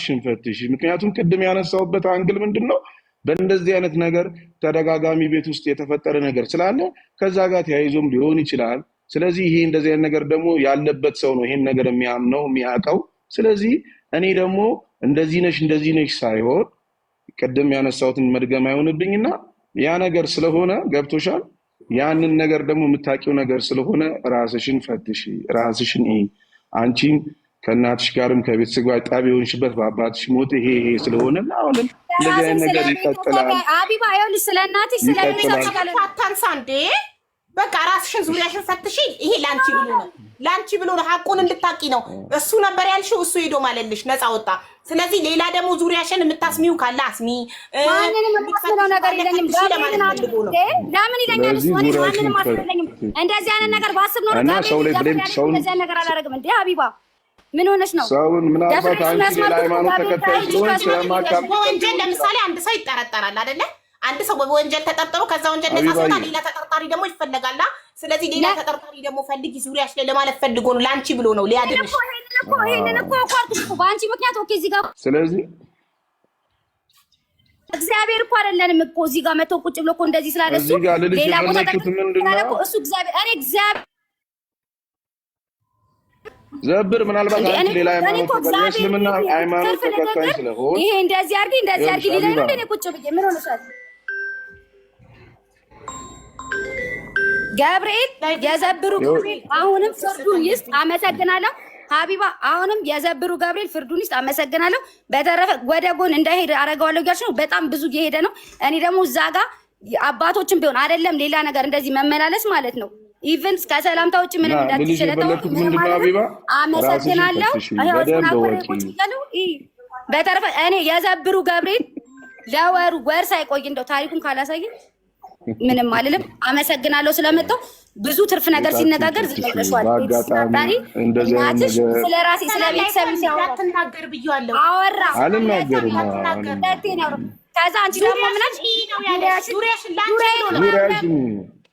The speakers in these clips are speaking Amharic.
ራስሽን ፈትሽ። ምክንያቱም ቅድም ያነሳውበት angle ምንድን ነው? በእንደዚህ አይነት ነገር ተደጋጋሚ ቤት ውስጥ የተፈጠረ ነገር ስላለ ከዛ ጋር ተያይዞም ሊሆን ይችላል። ስለዚህ ይሄ እንደዚህ አይነት ነገር ደግሞ ያለበት ሰው ነው ይሄን ነገር የሚያምነው የሚያውቀው። ስለዚህ እኔ ደግሞ እንደዚህ ነሽ እንደዚህ ነሽ ሳይሆን ቅድም ያነሳሁትን መድገም አይሆንብኝና ያ ነገር ስለሆነ ገብቶሻል። ያንን ነገር ደግሞ የምታውቂው ነገር ስለሆነ ራስሽን ፈትሺ፣ ራስሽን እይ። አንቺም ከእናትሽ ጋርም ከቤተሰብ ጋር ጠብ የሆንሽበት በአባትሽ ሞት ይሄ ይሄ ስለሆነ እና አሁንም እንደዚህ ራስም አይነት ስለ ነገር ቤተሰብ ይቀጥላል አቢባ ይኸውልሽ፣ ስለ እናትሽ ስለ ይቀጥላል። ቤተሰብ ካለ አታንሳ እንዴ! በቃ ራስሽን ዙሪያሽን ፈትሺ። ይሄ ላንቺ ብሎ ነው፣ ላንቺ ብሎ ነው፣ ሀቁን እንድታቂ ነው። እሱ ነበር ያልሽው፣ እሱ ሄዶ ማለልሽ፣ ነፃ ወጣ። ስለዚህ ሌላ ደግሞ ዙሪያሽን የምታስሚው ካለ አስሚ። ማንንም የማስምለው ነገር የለኝም። የምትፈትሺው ለማለት ገብርኤልን ፈልጎ ነው። እንዴ ለምን ይለኛል እሱ? ስለዚህ እኔ ዙሪያሽን ማንንም አስምለኝም። ፈትሺ እንደዚህ አይነት ነገር ባስብ ኖሮ እና ሰው ገብርኤል ላይ blame ገብርኤል ሰውን እንደዚህ አይነት ነገር አላደርግም። እንዴ ሀቢባ ምን ሆነሽ ነው? ሰውን ምናልባት ደፍሬሽ አንቺ ሌላ ያስማልኩት ሃይማኖት ገብርኤል ተከታይ ታይሽ ስለሆንሽ ያስማልኩት ስለማታውቂ በወንጀል ለምሳሌ አንድ ሰው ይጠረጠራል አይደለ? አንድ ሰው በወንጀል ተጠርጥሮ ከዛ ወንጀል ነፃ ሲወጣ ሀቢባዬ ሌላ ተጠርጣሪ ደግሞ ይፈለጋላ። ስለዚህ ሌላ ተጠርጣሪ ደግሞ ፈልጊ ዙሪያሽ ላይ ለማለት ፈልጎ ነው፣ ለአንቺ ብሎ ነው ሊያድንሽ። ይሄንን እኮ እኮ አልኩሽ እኮ በአንቺ ምክንያት። Okay እዚህ ጋር ስለዚህ እግዚአብሔር እኮ አይደለንም እኮ እዚህ ጋር መተው ቁጭ ብሎ እኮ እንደዚህ ስላለ እሱ እዚህ ጋር ልልሽ ሌላ ቦታ የፈለግኩት ጠቅሎ ምንድን ስላለ ነው እኮ እሱ እግዚአብሔር እኔ እግዚአብሔር ዘብር ምናልባት እንዴ አንቺ እኔ ሌላ እኔ ሃይማኖት እኮ ተከታይ እግዚአብሔር የእስልምና ሃይማኖት ትርፍ ተከታይ ንግግር ስለሆን ይሄ እንደዚህ አድርጊ እንደዚህ አድርጊ ይኸውልሽ ሊለኝ ነው ሀቢባ እንዴ? እኔ ቁጭ ብዬ ምን ሆነሻል? ገብርኤል የዘብሩ ገብርኤል አሁንም ፍርዱን ይስጥ። አመሰግናለሁ ሀቢባ። አሁንም የዘብሩ ገብርኤል ፍርዱን ይስጥ። አመሰግናለሁ። በተረፈ ወደ ጎን እንዳይሄድ አደርገዋለሁ እያልሽ ነው። በጣም ብዙ እየሄደ ነው። እኔ ደግሞ እዛ ጋ አባቶችን ቢሆን አይደለም ሌላ ነገር እንደዚህ መመላለስ ማለት ነው። Even ከሰላምታ ውጭ እና ምንም ልልሽ እንዳትሸለተው የፈለግኩት ምንም ምንድን ነው አልልም። ሀቢባ ራስሽን አመሰግናለሁ። ፈትሺ፣ ይኸው ህዝቡን በደንብ አክብሬ እወቂ። ቁጭ እያለሁ በተረፈ እኔ የዘብሩ ገብርኤል ለወሩ ወር ሳይቆይ እንደው ታሪኩን ካላሳየኝ ምንም አልልም። አመሰግናለሁ ስለመጣው። ብዙ ትርፍ ነገር ቤታችን ሲነጋገር ዝም ፈትሺ። ብለሽዋል። ቤት በአጋጣሚ ስታጣሪ እንደዚህ አይነት እናትሽ ነገር ስለ ራሴ ስለ ቤተሰብ ሲያወራ እንዳትናገር ብዬዋለሁ። አወራ አልናገርም እንዳትናገር። ሁለቴ ነው። ከዛ አንቺ ደግሞ ምን አልሽ? ዙሪያሽን ይህ ነው ያለሽ። ዙሪያሽን ለአንቺ ብሎ ነው። ዙሪያሽን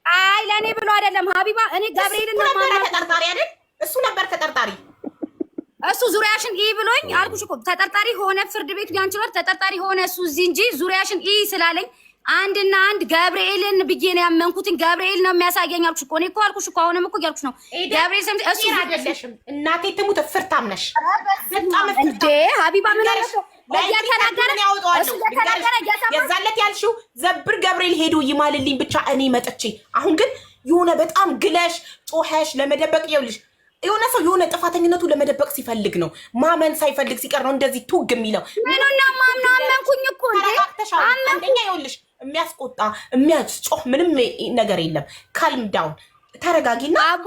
አይ ለእኔ ብሎ አይደለም ሀቢባ፣ እኔ ገብርኤልን እሱ ነው ነበረ የማምነው። ተጠርጣሪ አይደል? እሱ ነበር ተጠርጣሪ። እሱ ዙሪያሽን ይ ብሎኝ አልኩሽ እኮ ተጠርጣሪ ሆነ። ፍርድ ቤቱ ያንቺ ነው ተጠርጣሪ ሆነ እሱ እዚህ እንጂ ዙሪያሽን ይ ስላለኝ አንድና አንድ ገብርኤልን ብዬ ነው ያመንኩትን። ገብርኤል ነው የሚያሳየኝ አልኩሽ እኮ። እኔ እኮ አልኩሽ እኮ አሁንም እኮ እያልኩሽ ነው። ገብርኤል ሰምተሽ እሱ ፌር አይደለሽም። እናቴ ትሙት እፍርታም ነሽ። በጣም እንዴ እፍርታም። ሀቢባ ምን ልንገርሽ፣ አለ እየተናገረ እሱ ያወጣዋለሁ። እየተናገረ እየሰማ የዛለት ያልሽው ዘብር ገብርኤል ሄዶ ይማልልኝ ብቻ እኔ መጥቼ። አሁን ግን የሆነ በጣም ግለሽ ጮኸሽ ለመደበቅ ይኸውልሽ፣ የሆነ ሰው የሆነ ጥፋተኝነቱ ለመደበቅ ሲፈልግ ነው፣ ማመን ሳይፈልግ ሲቀር ነው እንደዚህ ቱግ የሚለው። ምኑን ነው የማምነው? አመንኩኝ እኮ እንዴ ተረጋግተሻል። አንደኛ ይኸውልሽ፣ የሚያስቆጣ የሚያስጮህ ምንም ነገር የለም። Calm down፣ ተረጋጊና አቡ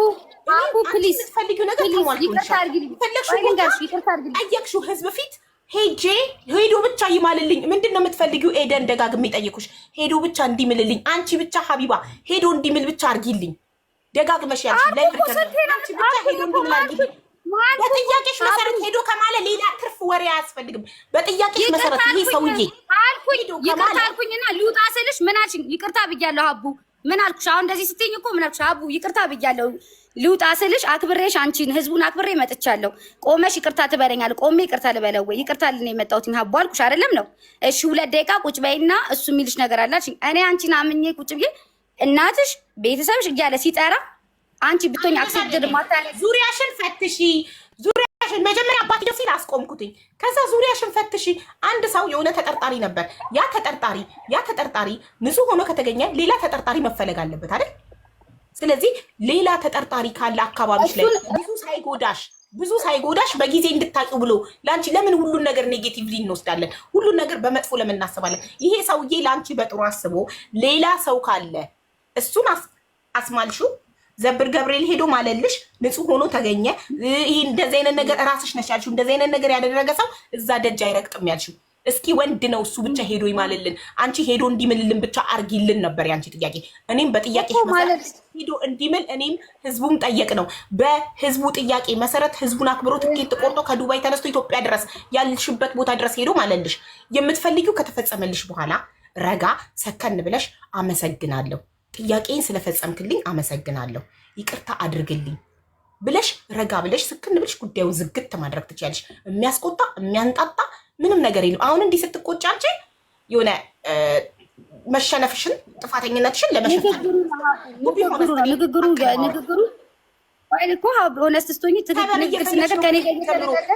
አቡ please የምትፈልጊው ነገር please ይቅርታ ተሟልቶልሻል። አድርጊልኝ። የፈለግሽው ቆይ ቦታ ልንገርሽ፣ ይቅርታ አድርጊልኝ። ጠየቅሽው ህዝብ ፊት ሄጄ ሄዶ ብቻ ይማልልኝ። ምንድን ነው የምትፈልጊው? ኤደን ደጋግሜ ጠየኩሽ። ሄዶ ብቻ እንዲምልልኝ አንቺ ብቻ ሀቢባ ሄዶ እንዲምል ብቻ አርጊልኝ። ደጋግመሽ ያልሽ ላይ አልኩ እኮ ስንቴ ነው አንቺ ብቻ ሄዶ እንዲምል አርጊልኝ። ማን በጥያቄሽ መሰረት ሄዶ ከማለ ሌላ ትርፍ ወሬ አያስፈልግም። በጥያቄሽ መሰረት ይሄ ሰውዬ አልኩኝ ሄዶ ይቅርታ ከማለ አልኩኝና ልውጣ ስልሽ ምን አልሽኝ? ይቅርታ ብያለሁ አቡ። ምን አልኩሽ? አሁን እንደዚህ ስትይኝ እኮ ምን አልኩሽ? አቡ ይቅርታ ብያለሁ ልውጣ ስልሽ አክብሬሽ አንቺን ህዝቡን አክብሬ መጥቻለሁ። ቆመሽ ይቅርታ ትበለኛል። ቆሜ ይቅርታ ልበለው ወይ? ይቅርታ ልን የመጣሁት ሀቡ አልኩሽ አይደለም ነው? እሺ 2 ደቂቃ ቁጭ በይና እሱ የሚልሽ ነገር አለ አልሽኝ። እኔ አንቺን አምኜ ቁጭ ብዬ እናትሽ ቤተሰብሽ እያለ ሲጠራ አንቺ ብትሆኝ accept ማታ ዙሪያሽን ፈትሺ። ዙሪያሽን መጀመሪያ አባትየው ሲል አስቆምኩትኝ። ከዛ ዙሪያሽን ፈትሺ። አንድ ሰው የሆነ ተጠርጣሪ ነበር። ያ ተጠርጣሪ ንጹህ ሆኖ ከተገኘ ሌላ ተጠርጣሪ መፈለግ አለበት አይደል? ስለዚህ ሌላ ተጠርጣሪ ካለ አካባቢሽ ላይ ብዙ ሳይጎዳሽ በጊዜ እንድታቂው ብሎ ለአንቺ ለምን ሁሉን ነገር negatively እንወስዳለን? ሁሉን ነገር በመጥፎ ለምን እናስባለን? ይሄ ሰውዬ ለአንቺ በጥሩ አስቦ ሌላ ሰው ካለ እሱን አስማልሹ። ዘብር ገብርኤል ሄዶ ማለልሽ፣ ንጹህ ሆኖ ተገኘ። ይሄ እንደዚህ አይነት ነገር እራስሽ ነሽ ያልሽው። እንደዚህ አይነት ነገር ያደረገ ሰው እዛ ደጅ አይረግጥም ያልሽው። እስኪ ወንድ ነው እሱ ብቻ ሄዶ ይማልልን፣ አንቺ ሄዶ እንዲምልልን ብቻ አርጊልን ነበር ያንቺ ጥያቄ። እኔም በጥያቄሽ መሰረት ሄዶ እንዲምል እኔም ህዝቡም ጠየቅ ነው። በህዝቡ ጥያቄ መሰረት ህዝቡን አክብሮ ትኬት ቆርጦ ከዱባይ ተነስቶ ኢትዮጵያ ድረስ ያልሽበት ቦታ ድረስ ሄዶ ማለልሽ። የምትፈልጊው ከተፈጸመልሽ በኋላ ረጋ ሰከን ብለሽ አመሰግናለሁ፣ ጥያቄን ስለፈጸምክልኝ አመሰግናለሁ፣ ይቅርታ አድርግልኝ ብለሽ ረጋ ብለሽ ስክን ብለሽ ጉዳዩን ዝግት ማድረግ ትችያለሽ። የሚያስቆጣ የሚያንጣጣ ምንም ነገር የለም። አሁን እንዲህ ስትቆጪ አንቺ የሆነ መሸነፍሽን ጥፋተኝነትሽን ለመሸፈን ንግግሩ ንግግሩ honest ስትሆኚ ነገር ከእኔ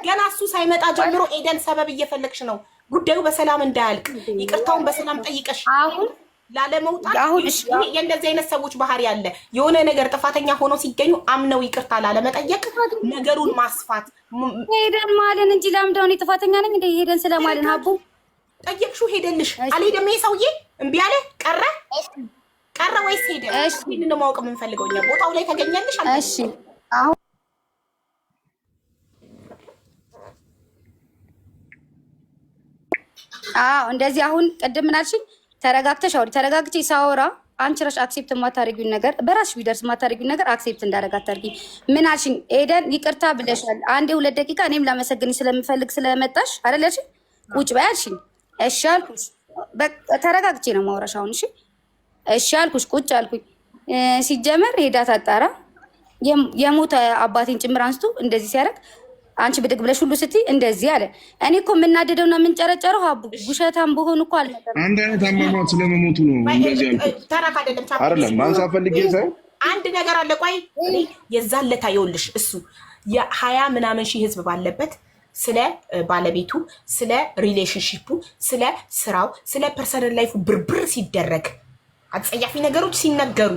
ገና እሱ ሳይመጣ ጀምሮ ኤደን ሰበብ እየፈለግሽ ነው ጉዳዩ በሰላም እንዳያልቅ ይቅርታውን በሰላም ጠይቀሽ አሁን ላለመውጣት። የእንደዚህ አይነት ሰዎች ባህሪ አለ። የሆነ ነገር ጥፋተኛ ሆነው ሲገኙ አምነው ይቅርታ ላለመጠየቅ ነገሩን ማስፋት። ሄደን ማለን እንጂ ለምደው እኔ ጥፋተኛ ነኝ እንደ ሄደን ስለማለን አቡ ጠየቅሽው፣ ሄደልሽ አልሄደም። ይሄ ሰውዬ እምቢ አለ ቀረ ቀረ ወይስ ሄደ? ይህንን ነው ማወቅ የምንፈልገው እኛ። ቦታው ላይ ተገኘልሽ? እሺ አሁን አዎ እንደዚህ አሁን ቅድም ምን አልሽኝ? ተረጋግተሽ አውሪ። ተረጋግቼ ሳወራ አንቺ እራስሽ accept የማታደርጊውን ነገር በራስሽ ቢደርስ የማታደርጊውን ነገር accept እንዳደረግ አታደርጊ። ምን አልሽኝ? ኤደን ይቅርታ ብለሻል። አንዴ 2 ደቂቃ እኔም ላመሰግንሽ ስለምፈልግ ስለመጣሽ አይደል ያልሽኝ? ቁጭ በይ አልሽኝ። እሺ አልኩሽ። ተረጋግቼ ነው የማወራሽ አሁን። እሺ እሺ አልኩሽ። ቁጭ አልኩኝ። ሲጀመር ሄዳ ታጣራ የሞተ አባቴን ጭምር አንስቶ እንደዚህ ሲያደርግ አንቺ ብድግ ብለሽ ሁሉ ስትይ እንደዚህ አለ። እኔ እኮ የምናደደውና የምንጨረጨረው ሀቡ ውሸታም በሆኑ እኮ አልመጣም። አንድ አይነት አሟሟት ስለመሞቱ ነው እንደዚህ ያልኩት አይደለም። ማንሳት ፈልጌ ሳይሆን አንድ ነገር አለ። ቆይ የዛን ለታ ይኸውልሽ፣ እሱ የ20 ምናምን ሺህ ህዝብ ባለበት ስለ ባለቤቱ፣ ስለ relationship ኡ፣ ስለ ስራው፣ ስለ personal life ኡ ብርብር ሲደረግ አጸያፊ ነገሮች ሲነገሩ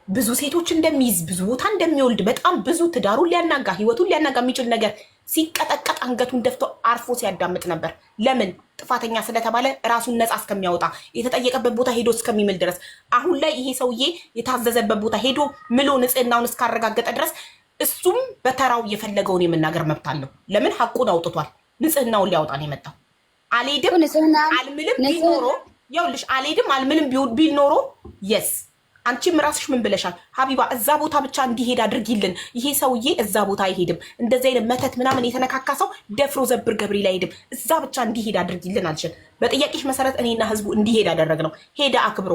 ብዙ ሴቶች እንደሚይዝ ብዙ ቦታ እንደሚወልድ በጣም ብዙ ትዳሩን ሊያናጋ ህይወቱን ሊያናጋ የሚችል ነገር ሲቀጠቀጥ አንገቱን ደፍቶ አርፎ ሲያዳምጥ ነበር። ለምን? ጥፋተኛ ስለተባለ ራሱን ነፃ እስከሚያወጣ የተጠየቀበት ቦታ ሄዶ እስከሚምል ድረስ። አሁን ላይ ይሄ ሰውዬ የታዘዘበት ቦታ ሄዶ ምሎ ንጽህናውን እስካረጋገጠ ድረስ እሱም በተራው የፈለገውን የመናገር መብት አለው። ለምን? ሀቁን አውጥቷል። ንጽህናውን ሊያወጣ ነው የመጣው። አልሄድም አልምልም ቢል ኖሮ ይኸውልሽ፣ አልሄድም አልምልም ቢል ኖሮ yes አንቺም ራስሽ ምን ብለሻል ሀቢባ? እዛ ቦታ ብቻ እንዲሄድ አድርጊልን። ይሄ ሰውዬ እዛ ቦታ አይሄድም። እንደዚህ አይነት መተት ምናምን የተነካካ ሰው ደፍሮ ዘብር ገብርኤል አይሄድም። እዛ ብቻ እንዲሄድ አድርጊልን አልሽን። በጥያቄሽ መሰረት እኔና ህዝቡ እንዲሄድ አደረግነው። ሄደ አክብሮ።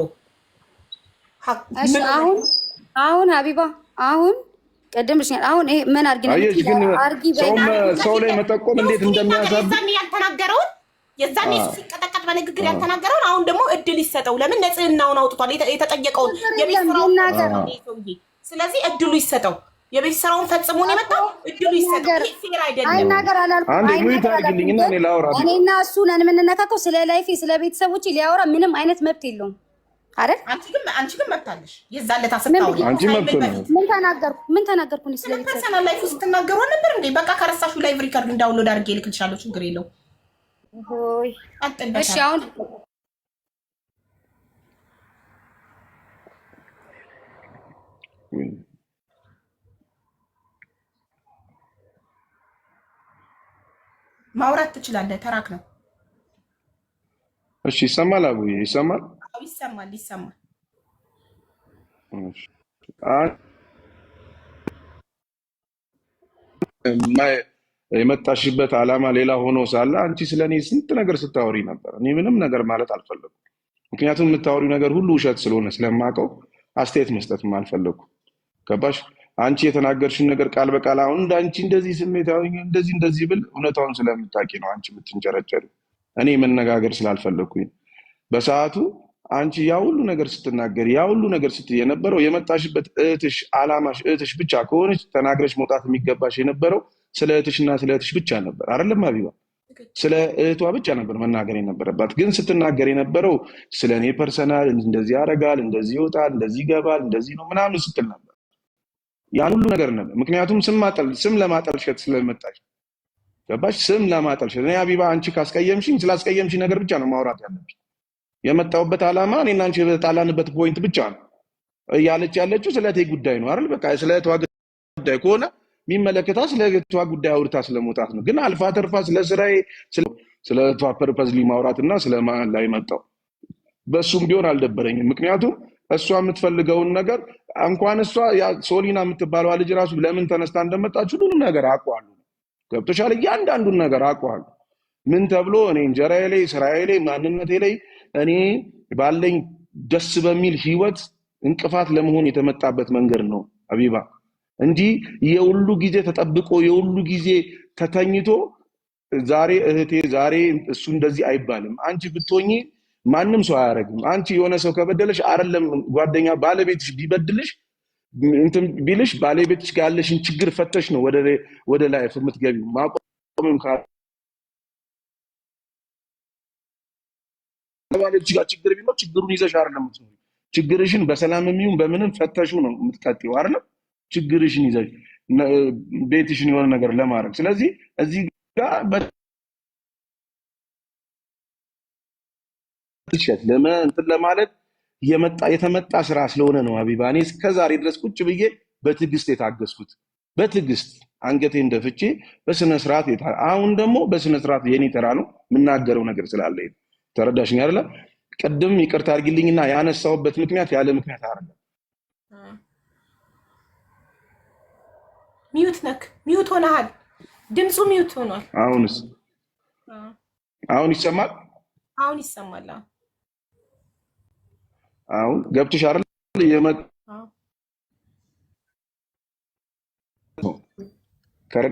አሁን አሁን ሀቢባ አሁን ቅድም ብለሽኛል። አሁን ይሄ ምን አድርጊ ነው አድርጊ ሰው ላይ መጠቆም እንዴት እንደሚያሳብ ያልተናገረውን የዛኔ ሲቀጠቀጥ በንግግር ያልተናገረውን አሁን ደግሞ እድል ይሰጠው። ለምን ንጽህናውን አውጥቷል፣ የተጠየቀውን የቤት ስራውን። ስለዚህ እድሉ ይሰጠው። የቤት ስራውን ፈጽሞ ነው የመጣው። እድሉ ይሰጠው። ይሄ fair አይደለም። አይናገር አላልኩም። አንዴ mute አድርጊልኝና እኔ ላውራ። እኔና እሱ ነን የምንነካከው። ስለ life ኤ ስለ ቤተሰቦቼ ሊያወራ ምንም አይነት መብት የለውም አይደል? አንቺ ግን መብት አለሽ። የዛን ዕለት ስታወሪ አንቺ መብት ነው። ምን ተናገርኩ? ምን ተናገርኩ? ስለ ቤተሰብ personal life ስትናገሩ ነበር እንዴ? በቃ ከረሳሹ live record download አድርጌ እልክልሻለሁ። ችግር የለውም። እሺ አሁን ማውራት ትችላለህ። ተራክ ነው። እሺ ይሰማል? አቡዬ ይሰማል? ይሰማል፣ ይሰማል። የመጣሽበት ዓላማ ሌላ ሆኖ ሳለ አንቺ ስለ እኔ ስንት ነገር ስታወሪ ነበር። እኔ ምንም ነገር ማለት አልፈለኩም። ምክንያቱም የምታወሪው ነገር ሁሉ ውሸት ስለሆነ ስለማውቀው አስተያየት መስጠትም አልፈለኩም። ገባሽ? አንቺ የተናገርሽን ነገር ቃል በቃል አሁን እንደ አንቺ እንደዚህ ስሜታዊ እንደዚህ እንደዚህ ብል እውነታውን ስለምታውቂ ነው አንቺ የምትንጨረጨሪው። እኔ መነጋገር ስላልፈለኩኝ በሰዓቱ አንቺ ያ ሁሉ ነገር ስትናገር ያ ሁሉ ነገር ስትይ የነበረው የመጣሽበት እህትሽ ዓላማሽ እህትሽ ብቻ ከሆነች ተናግረሽ መውጣት የሚገባሽ የነበረው ስለ እህትሽና ስለ እህትሽ ብቻ ነበር። አይደለም ሀቢባ? ስለ እህቷ ብቻ ነበር መናገር የነበረባት። ግን ስትናገር የነበረው ስለ እኔ personal እንደዚህ ያደርጋል፣ እንደዚህ ይወጣል፣ እንደዚህ ይገባል፣ እንደዚህ ነው ምናምን ስትል ነበር። ያን ሁሉ ነገር ነበር። ምክንያቱም ስም ለማጠልሸት ስለመጣሽ ገባሽ? ስም ለማጠልሸት። እኔ ሀቢባ አንቺ ካስቀየምሽኝ ስላስቀየምሽኝ ነገር ብቻ ነው ማውራት ያለብኝ። የመጣሁበት ዓላማ እኔና አንቺ የተጣላንበት point ብቻ ነው እያለች ያለችው ስለ እህቴ ጉዳይ ነው አይደል? በቃ ስለ እህቷ ጉዳይ ከሆነ የሚመለከታት ስለ እህቷ ጉዳይ አውርታ ስለመውጣት ነው። ግን አልፋ ተርፋ ስለ ስራዬ ስለ እህቷ purposely ማውራትና ስለ መሀል ላይ መጣው። በእሱም ቢሆን አልደበረኝም። ምክንያቱም እሷ የምትፈልገውን ነገር እንኳን እሷ ሶሊና የምትባለዋ ልጅ ራሱ ለምን ተነስታ እንደመጣች ሁሉንም ነገር አውቀዋለሁ። ገብቶሻል? እያንዳንዱን ነገር አውቀዋለሁ። ምን ተብሎ እኔ እንጀራዬ ላይ ስራዬ ላይ ማንነቴ ላይ እኔ ባለኝ ደስ በሚል ህይወት እንቅፋት ለመሆን የተመጣበት መንገድ ነው ሀቢባ እንጂ የሁሉ ጊዜ ተጠብቆ የሁሉ ጊዜ ተተኝቶ ዛሬ እህቴ ዛሬ እሱ እንደዚህ አይባልም። አንቺ ብትሆኚ ማንም ሰው አያደርግም። አንቺ የሆነ ሰው ከበደለሽ አይደለም ጓደኛ ባለቤትሽ ቢበድልሽ እንትን ቢልሽ ባለቤትሽ ጋር ያለሽን ችግር ፈተሽ ነው ወደ life የምትገቢው። ማቆምም ከባለቤትሽ ጋር ችግር ቢኖር ችግሩን ይዘሽ አይደለም የምትኖሪው። ችግርሽን በሰላም የሚሆን በምንም ፈተሹ ነው የምትቀጥይው አይደለም። ችግርሽን ይዘሽ ቤትሽን የሆነ ነገር ለማድረግ። ስለዚህ እዚህ ጋር በትሸት እንትን ለማለት የተመጣ ስራ ስለሆነ ነው። ሀቢባ እኔ እስከዛሬ ድረስ ቁጭ ብዬ በትዕግስት የታገስኩት፣ በትዕግስት አንገቴን ደፍቼ በስነ ስርዓት፣ አሁን ደግሞ በስነ ስርዓት የኔ ተራ ነው የምናገረው ነገር ስላለ፣ ተረዳሽኝ አይደለ? ቅድም ይቅርታ አድርጊልኝና ያነሳሁበት ምክንያት ያለ ምክንያት አይደለም። Mute ነክ፣ mute ሆነሃል። ድምፁ mute ሆኗል። አሁንስ? አሁን ይሰማል? አሁን ይሰማል። አሁን ገብቶሽ አይደል?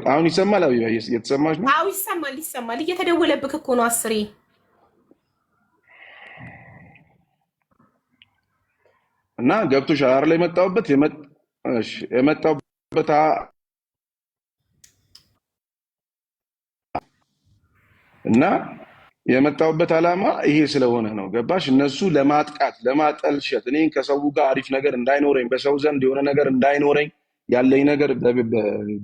አሁን ይሰማል? አቢባ እየተሰማሽ ነው? አዎ ይሰማል፣ ይሰማል። እየተደወለብክ እኮ ነው አስሬ። እና ገብቶሽ አይደል? የመጣሁበት እና የመጣሁበት ዓላማ ይሄ ስለሆነ ነው። ገባሽ? እነሱ ለማጥቃት ለማጠልሸት፣ እኔን ከሰው ጋር አሪፍ ነገር እንዳይኖረኝ፣ በሰው ዘንድ የሆነ ነገር እንዳይኖረኝ፣ ያለኝ ነገር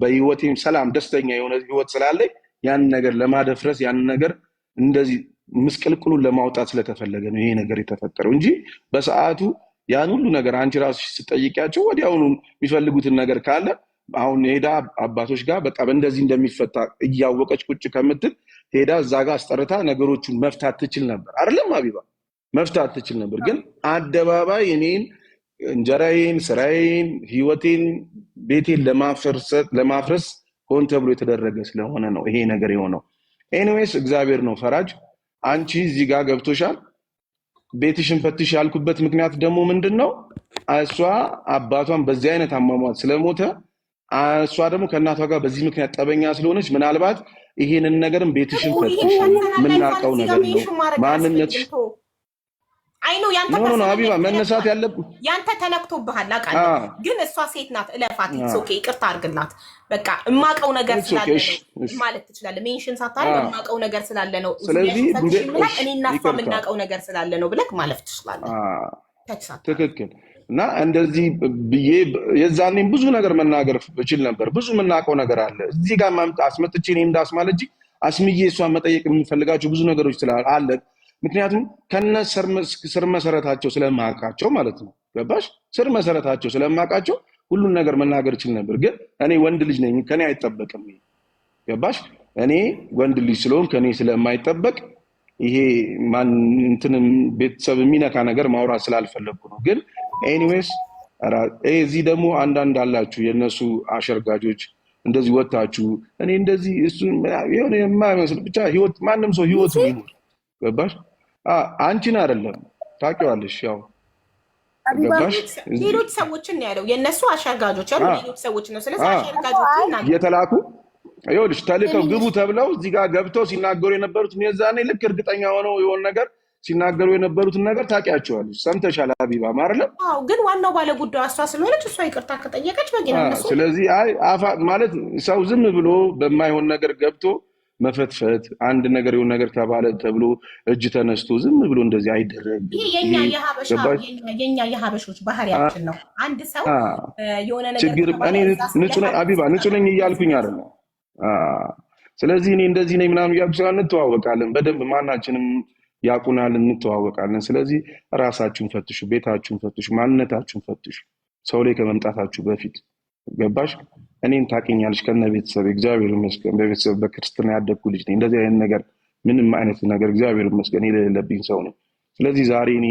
በህይወቴም ሰላም ደስተኛ የሆነ ህይወት ስላለኝ ያንን ነገር ለማደፍረስ፣ ያንን ነገር እንደዚህ ምስቅልቅሉን ለማውጣት ስለተፈለገ ነው ይሄ ነገር የተፈጠረው እንጂ በሰዓቱ ያን ሁሉ ነገር አንቺ ራስሽ ስትጠይቂያቸው ወዲያውኑ የሚፈልጉትን ነገር ካለ አሁን ሄዳ አባቶች ጋር በቃ በእንደዚህ እንደሚፈታ እያወቀች ቁጭ ከምትል ሄዳ እዛ ጋር አስጠርታ ነገሮቹን መፍታት ትችል ነበር። አይደለም ሀቢባ? መፍታት ትችል ነበር። ግን አደባባይ እኔን፣ እንጀራዬን፣ ስራዬን፣ ህይወቴን፣ ቤቴን ለማፍረስ ሆን ተብሎ የተደረገ ስለሆነ ነው ይሄ ነገር የሆነው። Anyways እግዚአብሔር ነው ፈራጅ። አንቺ እዚህ ጋር ገብቶሻል። ቤትሽን ፈትሽ ያልኩበት ምክንያት ደግሞ ምንድን ነው? እሷ አባቷን በዚህ አይነት አሟሟት ስለሞተ፣ እሷ ደግሞ ከእናቷ ጋር በዚህ ምክንያት ጠበኛ ስለሆነች ምናልባት ይሄንን ነገርም ቤትሽን ፈትሽ፣ የምናውቀው ነገር ነው ማንነትሽ። አይ ነው ያንተ No no ሀቢባ፣ መነሳት ያለብህ ያንተ ተነክቶብሃል አውቃለሁ። ግን እሷ ሴት ናት፣ እለፋት። It's okay፣ ይቅርታ አድርግላት። በቃ እማቀው ነገር ስላለ ነው ማለት ትችላለህ። Mention ሳታደርግ እማቀው ነገር ስላለ ነው። ስለዚህ እኔና እሷ የምናውቀው ነገር ስላለ ነው ብለህ ማለፍ ትችላለህ። ትክክል። እና እንደዚህ ብዬ የዛኔም ብዙ ነገር መናገር እችል ነበር። ብዙ የምናውቀው ነገር አለ። እዚህ ጋር አስመጥቼ እኔ እንዳስማለጂ አስምዬ እሷን መጠየቅ የምንፈልጋቸው ብዙ ነገሮች አለ። ምክንያቱም ከነ ስር መሰረታቸው ስለማውቃቸው ማለት ነው። ገባሽ? ስር መሰረታቸው ስለማውቃቸው ሁሉን ነገር መናገር እችል ነበር። ግን እኔ ወንድ ልጅ ነኝ፣ ከኔ አይጠበቅም። ገባሽ? እኔ ወንድ ልጅ ስለሆን ከኔ ስለማይጠበቅ ይሄ ማን እንትንም ቤተሰብ የሚነካ ነገር ማውራት ስላልፈለግኩ ነው። ግን anyways እዚህ ደግሞ አንዳንድ አላችሁ የእነሱ አሸርጋጆች፣ እንደዚህ ወታችሁ እኔ እንደዚህ እሱ የሆነ የማይመስል ብቻ ህይወት፣ ማንም ሰው ህይወት ይኑር። ገባሽ? አንቺን አይደለም፣ ታውቂዋለሽ። ያው ገባሽ? ሌሎች ሰዎችን ነው ያለው። የእነሱ አሸርጋጆች ያሉ ሌሎች ሰዎች ነው። ስለዚህ አሸርጋጆቹ እየተላኩ ይኸውልሽ ተልከው ግቡ ተብለው እዚህ ጋር ገብተው ሲናገሩ የነበሩት የዛኔ ልክ እርግጠኛ ሆነው የሆነ ነገር ሲናገሩ የነበሩትን ነገር ታውቂያቸዋለሽ፣ ሰምተሻል ሀቢባ አይደለም? አዎ። ግን ዋናው ባለ ጉዳዩ እሷ ስለሆነች እሷ ይቅርታ ከጠየቀች በቂ ነው። እነሱ ስለዚህ አይ አፋ ማለት ሰው ዝም ብሎ በማይሆን ነገር ገብቶ መፈትፈት፣ አንድ ነገር የሆነ ነገር ተባለ ተብሎ እጅ ተነስቶ ዝም ብሎ እንደዚህ አይደረግም። ይሄ የኛ የሀበሾች ባህሪያችን ነው። አንድ ሰው የሆነ ነገር ችግር እኔ ንጹህ ነኝ ሀቢባ፣ ንጹህ ነኝ እያልኩኝ አይደለም። ስለዚህ እኔ እንደዚህ ነኝ ምናምን እያልኩ ስላ እንተዋወቃለን በደንብ፣ ማናችንም ያውቁናል፣ እንተዋወቃለን። ስለዚህ ራሳችሁን ፈትሹ፣ ቤታችሁን ፈትሹ፣ ማንነታችሁን ፈትሹ ሰው ላይ ከመምጣታችሁ በፊት። ገባሽ? እኔን ታውቂኛለሽ ከነ ቤተሰብ፣ እግዚአብሔር ይመስገን በቤተሰብ በክርስትና ያደግኩ ልጅ ነኝ። እንደዚህ አይነት ነገር ምንም አይነት ነገር እግዚአብሔር ይመስገን የሌለብኝ ሰው ነኝ። ስለዚህ ዛሬ እኔ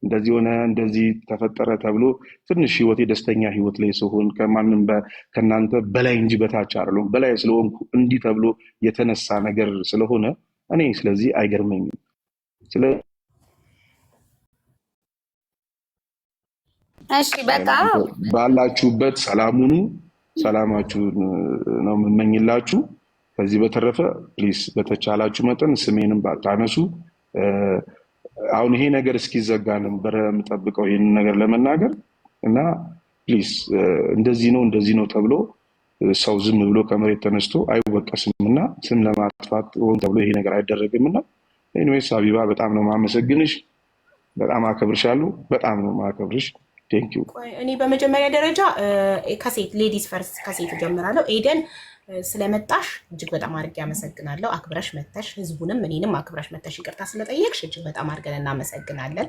እንደዚህ ሆነ እንደዚህ ተፈጠረ ተብሎ ትንሽ ህይወቴ ደስተኛ ህይወት ላይ ስሆን ከማንም ከእናንተ በላይ እንጂ በታች አይደለሁም። በላይ ስለሆንኩ እንዲህ ተብሎ የተነሳ ነገር ስለሆነ እኔ ስለዚህ አይገርመኝም። እሺ በቃ። ባላችሁበት ሰላም ሁኑ። ሰላማችሁን ነው የምመኝላችሁ። ከዚህ በተረፈ please በተቻላችሁ መጠን ስሜንም ባታነሱ። አሁን ይሄ ነገር እስኪዘጋ ነበረ የምጠብቀው ይህንን ነገር ለመናገር። እና please እንደዚህ ነው እንደዚህ ነው ተብሎ ሰው ዝም ብሎ ከመሬት ተነስቶ አይወቀስም እና ስም ለማጥፋት ሆን ተብሎ ይሄ ነገር አይደረግም። እና anyways ሀቢባ፣ በጣም ነው ማመሰግንሽ፣ በጣም አከብርሻለሁ፣ በጣም ነው ማከብርሽ። Thank you። እኔ በመጀመሪያ ደረጃ ከሴት፣ ladies first፣ ከሴት እጀምራለሁ። ኤደን፣ ስለመጣሽ እጅግ በጣም አድርጌ አመሰግናለሁ። አክብረሽ መተሽ፣ ህዝቡንም እኔንም አክብረሽ መተሽ ይቅርታ ስለጠየቅሽ እጅግ በጣም አድርገን እናመሰግናለን።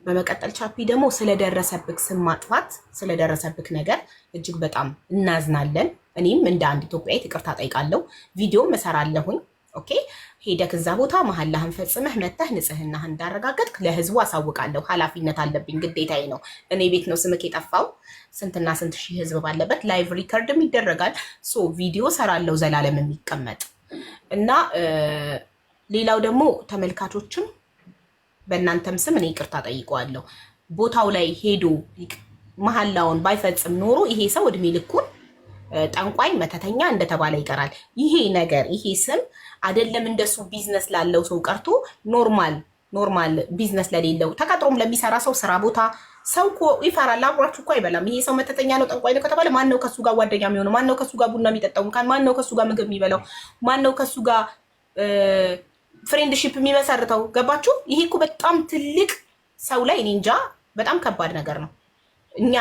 በመቀጠል ቻፒ ደግሞ ስለደረሰብክ ስም ማጥፋት፣ ስለደረሰብክ ነገር እጅግ በጣም እናዝናለን። እኔም እንደ አንድ ኢትዮጵያዊት ይቅርታ ጠይቃለሁ። ቪዲዮም እሰራለሁኝ። Okay፣ ሄደክ እዛ ቦታ መሀላህን ፈጽመህ መተህ ንጽህናህን እንዳረጋገጥክ ለህዝቡ አሳውቃለሁ። ኃላፊነት አለብኝ፣ ግዴታዬ ነው። እኔ ቤት ነው ስምክ የጠፋው። ስንትና ስንት ሺህ ህዝብ ባለበት live record ም ይደረጋል። So ቪዲዮ ሰራለሁ ዘላለም የሚቀመጥ። እና ሌላው ደግሞ ተመልካቾችም በእናንተም ስም እኔ ይቅርታ ጠይቀዋለሁ። ቦታው ላይ ሄዶ መሀላውን ባይፈጽም ኖሮ ይሄ ሰው እድሜ ልኩን ጠንቋይ፣ መተተኛ እንደተባለ ይቀራል። ይሄ ነገር፣ ይሄ ስም አይደለም እንደሱ ቢዝነስ ላለው ሰው ቀርቶ normal business ለሌለው፣ ተቀጥሮም ለሚሰራ ሰው፣ ስራ ቦታ ሰው እኮ ይፈራል። አብሯችሁ እኮ አይበላም። ይሄ ሰው መተተኛ ነው፣ ጠንቋይ ነው ከተባለ ማን ነው ከሱ ጋር ጓደኛ የሚሆነው? ማን ነው ከሱ ጋር ቡና የሚጠጣው? ማን ነው ከሱ ጋር ምግብ የሚበላው? ማን ነው ከሱ ጋር friendship የሚመሰርተው? ገባችሁ? ይሄ እኮ በጣም ትልቅ ሰው ላይ፣ እኔ እንጃ፣ በጣም ከባድ ነገር ነው። እኛ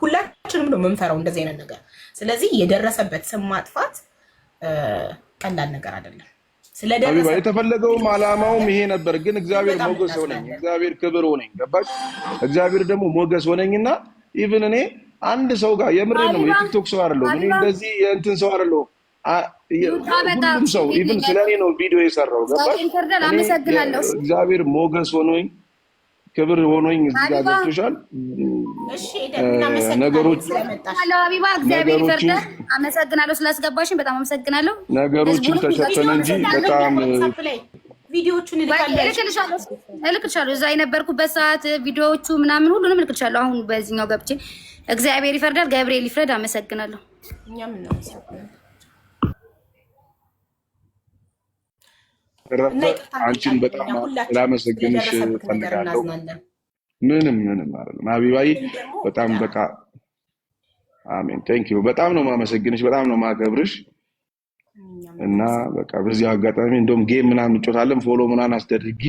ሁላችንም ነው የምንፈራው እንደዚህ አይነት ነገር። ስለዚህ የደረሰበት ስም ማጥፋት ቀላል ነገር አይደለም። ሀቢባ፣ የተፈለገውም አላማውም ይሄ ነበር። ግን እግዚአብሔር ሞገስ ሆነኝ፣ እግዚአብሔር ክብር ሆነኝ። ገባሽ? እግዚአብሔር ደግሞ ሞገስ ሆነኝና even እኔ አንድ ሰው ጋር፣ የምሬ ነው፣ የቲክቶክ ሰው አይደለሁም እኔ፣ እንደዚህ የእንትን ሰው አይደለሁም። ሁሉም ሰው even ስለ እኔ ነው ቪዲዮ የሰራው። ገባሽ? እግዚአብሔር ሞገስ ሆኖኝ፣ ክብር ሆኖኝ እዚህ ጋር፣ ገብቶሻል። ነገሮች ሀቢባ፣ እግዚአብሔር ይፈርዳል። አመሰግናለሁ ስላስገባሽን፣ በጣም አመሰግናለሁ። ነገሮችን ተሸፈነ እንጂ በጣም ቪዲዮቹን እልክልሻለሁ። እዛ የነበርኩበት ሰዓት ቪዲዮዎቹ ምናምን ሁሉንም እልክልሻለሁ። አሁን በዚህኛው ገብቼ። እግዚአብሔር ይፈርዳል። ገብርኤል ይፍረድ። አመሰግናለሁ። እኛም አንቺን በጣም ላመሰግንሽ እፈልጋለሁ። ምንም ምንም አይደለም ሀቢባዬ፣ በጣም በቃ አሜን፣ thank you። በጣም ነው ማመሰግንሽ፣ በጣም ነው ማከብርሽ። እና በቃ በዚህ አጋጣሚ እንደውም game ምናምን እንጫወታለን፣ follow ምናምን አስደርጊ፣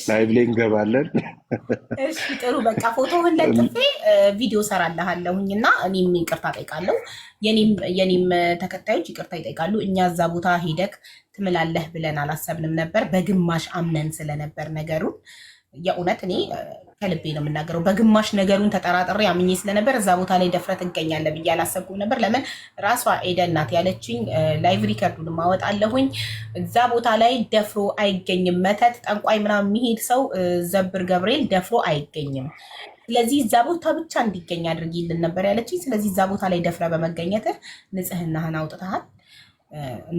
live ላይ እንገባለን። እሺ ጥሩ፣ በቃ ፎቶህን ለጥፌ ቪዲዮ ሰራልሃለሁኝ እና እኔም ይቅርታ ጠይቃለሁ። የኔም ተከታዮች ይቅርታ ይጠይቃሉ። እኛ እዛ ቦታ ሄደክ ትምላለህ ብለን አላሰብንም ነበር። በግማሽ አምነን ስለነበር ነገሩን፣ የእውነት እኔ ከልቤ ነው የምናገረው። በግማሽ ነገሩን ተጠራጥሬ አምኜ ስለነበር እዛ ቦታ ላይ ደፍረት እገኛለሁ ብዬ አላሰብኩም ነበር። ለምን ራሷ ኤደን ናት ያለችኝ። Live record ኡን ማወጣለሁኝ። እዛ ቦታ ላይ ደፍሮ አይገኝም። መተት፣ ጠንቋይ ምናምን የሚሄድ ሰው ዘብር ገብርኤል ደፍሮ አይገኝም። ስለዚህ እዛ ቦታ ብቻ እንዲገኝ አድርጊልን ነበር ያለችኝ። ስለዚህ እዛ ቦታ ላይ ደፍረ በመገኘትህ ንጽህናህን አውጥተሃል።